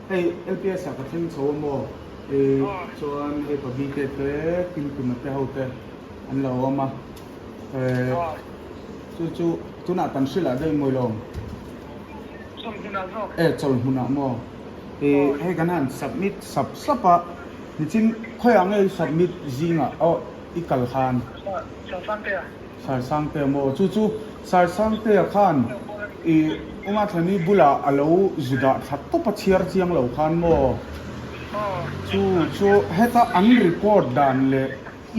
Hei LPS ah ka thleng chho a maw? Ih chuan hei pa BK te Kimkima te ho te an lo awm a. Eh chu chu tunah kan hrilh ah daih mawi lo. Chawlhmunah zawk. Eh chawlhmunah maw? Ih hei kan han submit sap sap a, nichin khawiah nge i submit zingah aw i kal khan? Sarsangtea. Sarsangtea maw? Chu chu Sarsangtea khan i Umathani bulah a lo zu dah thla tawp a chhiar chiang lo khan maw? Chu chu heta an record dan leh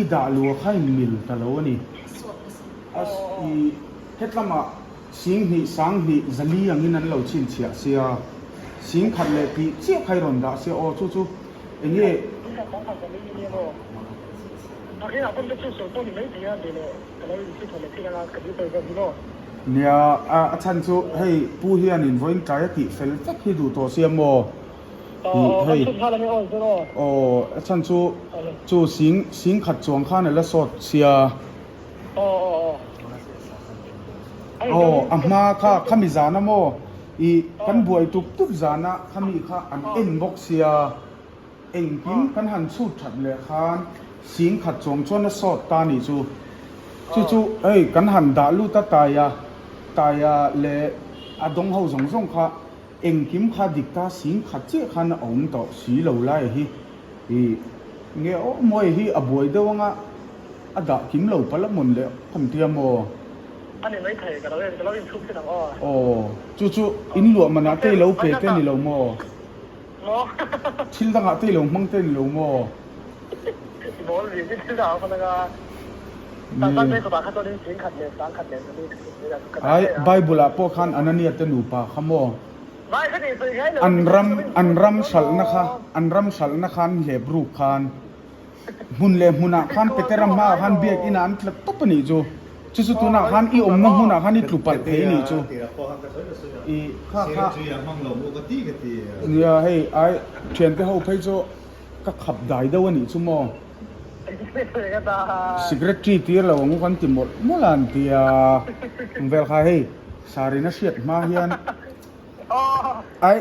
i dah lua kha in mil ta lo a ni. I hetlamah Singhnih sanghnih zali angin an lo chhinchhiah sia, singkhat leh tih chiah kha i rawn dah sia aw chu chu eng nge. Singkhat sangkhat zali i nia maw? Nakinah pawn ka chhunsawi pawh ni mai thei a tih leh ka lo inchhut thaw leh thin anga ka detail zawk hi maw? Nia, a chhan chu hei pu hianin vawiin tlai a tih fel vek hi duh tawh sia maw? Aw aw kan chhut nghal a nia aw zir aw. Aw a chhan chu chu sing singkhat chuang khan a la sawt sia. Aw, a hma kha khami zana maw? Ih, kan buai tup tup zana khami kha an en bawk sia, engkim kan han chhut that leh khan sing khat chuang chuan a sawt ta nih chu. Chu chu hei kan han dah lut a taia, taia leh a dawng ho zawng zawng kha engkim kha dik ta sing khat chiah khan a awm tawh si lo lai hi. Ih, nge aw mawi hi a buai deuh anga. A dah kim lo palh a mawn leh kan tia maw? A ni mai thei, ka lo en, ka lo inchhuk thin ang aw. Aw, chu chu in luah manah te i lo pe te ni lo maw? Maw? Thil dangah te i lo hmang te ni lo maw? I bawl vi hi thil dangah hman anga Sangkhat te kawtah kha chuan in singkhat leh sangkhat leh zali ka ti mai a, ka dah Ai, daih a. Bible ah pawh khan Anania te nupa kha maw? Vai ka tih sawi ngai lo, An ram, an ram hralhna kha, an ram hralhna khan hlep ruk khan. Hmun leh hmunah khan Petera hmaah khan biakinn ah an tla tawp a nih chu. Chu chu tunah khan i awmna hmunah khan i tlu palh thei a nih chu. I kha kha nia hei ai thiante ho phei chu ka khap dai deuh a nih chu maw. Secretary tir lo ang u kan ti mawlh mawlh a an ti a. Eng vel kha hei Sarin a hriat hma hian ai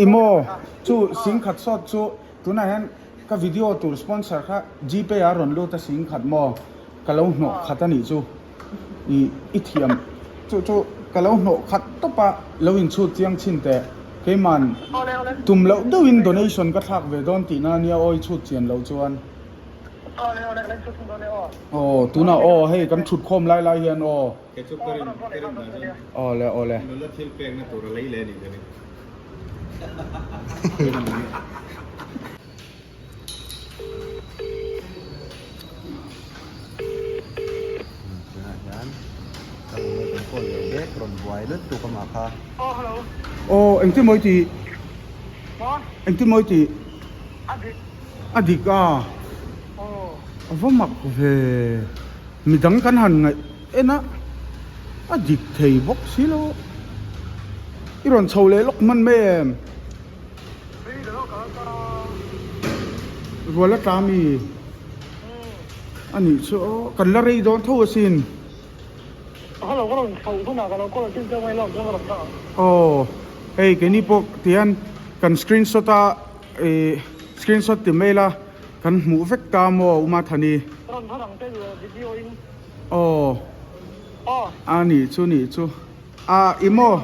i maw chu singkhat sawt chu tunah hian Ka video tur sponsor kha gpay ah rawn lut a sing khat maw? Ka lo hnawh khat a nih chu. I i thiam chu chu ka lo hnawh khat tawp a, lo inchhut chiang chhin teh. Keiman tum loh deuhin donation ka thlak ve dawn tihna ania aw i chhut chian loh chuan. Aw tunah aw hei kan thut khawm lai lai hian aw. Awle awle. Aw engtin mawi tih engtin mawi tih a dik a a va mak ve midang kan han ngaih en a a dik thei bawk si lo i rawn chho leh lawk hman mai em. Rual a tla mi a nih chu aw kan la rei dawn tho asin. Aw hei keini pawh tihian kan screenshot a ih screenshot ti mai ila kan hmuh vek ta maw Umathani. Aw a nih chu nih chu a i maw.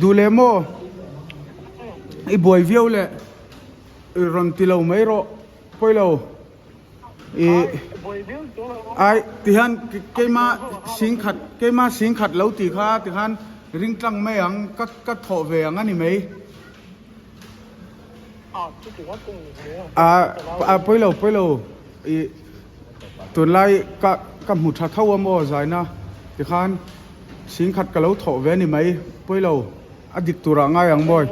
Duh leh maw? I buai viau leh i rawn ti lo mai rawh pawi lo. I ai tihian keima singkhat keima singkhat lo tih kha tikhan ring tlang mai ang ka ka thawh ve ang a ni mai. A a pawi lo pawi lo i tunlai ka ka hmu tha tho a maw zaina tikhan. Singkhat ka lo thawh ve a ni mai, pawi lo, a dik turah ngai ang mawi.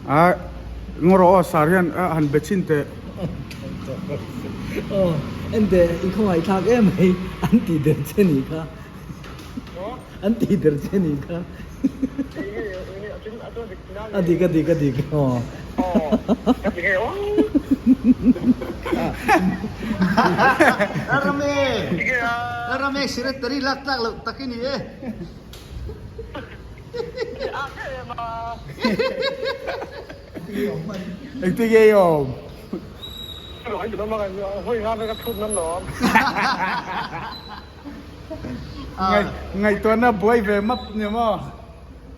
A, ngaw rawh aw, sar hian a han be chhin teh. Aw, ente i khawngaih thlak em mai, an tih der che nih kha. An tih der che nih kha. A dik a dik a dik aw. Rame Rame secretary lak tlak loh tak i ni e. Engtin nge i awm? Ngaihtuahna buai ve map ni maw?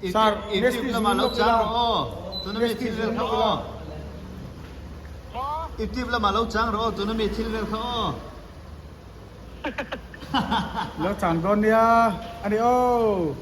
Sir, Iptip lamah lo chang rawh aw, tuna mi thil vel kha aw. Iptip lamah lo chang rawh aw, tuna mi thil vel kha aw. Lo chang dawn nia, a ni aw.